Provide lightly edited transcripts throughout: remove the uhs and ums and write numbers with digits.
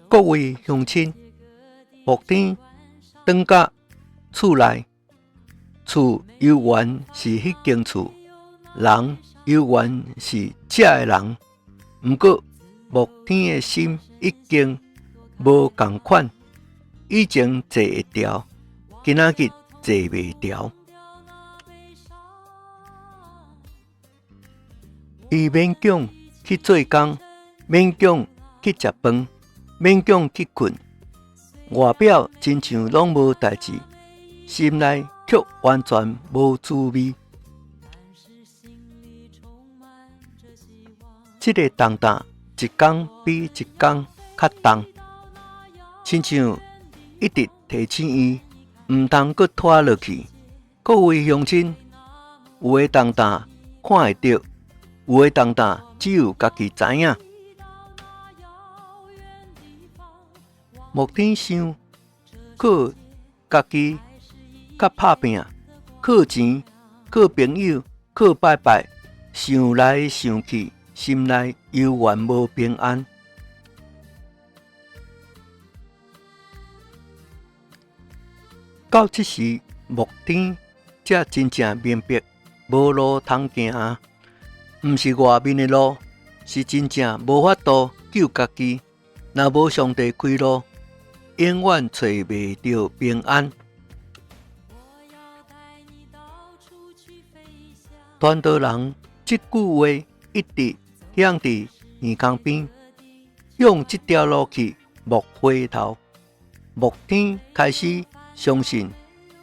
各位鄉親，幕天轉到厝內，厝猶原是彼間厝，人猶原是遮个人。毋過幕天的心已經無仝款，以前坐會牢，今仔日坐袂牢。伊勉強去做工，勉強去食飯，勉強去睏，外表親像攏無代誌，心內卻完全無滋味。這个重擔一工比一工較重，親像一直提醒伊，毋通閣拖落去。各位鄉親，有的重擔看會著，有的重擔只有家己知影。幕天想，靠家己較拍拚，靠錢、靠朋友、靠拜拜，想來想去，心內猶原無平安。到這時，幕天才真正明白，無路通行啊！毋是外面的路，是真正無法度救家己。若無上帝開路，永遠揣袂著平安。傳道人這句話一直響佇耳孔邊，向這條路去，莫回頭。幕天開始相信，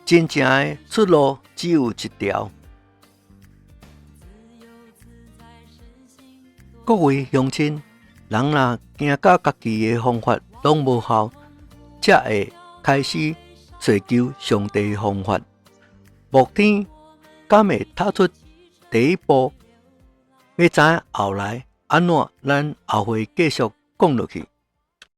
真正的出路只有一條。各位鄉親，人若行到家己的方法攏無效，才會開始尋求上帝的方法。幕天敢會踏出第一步？欲知後來按怎，咱後回繼續講落去。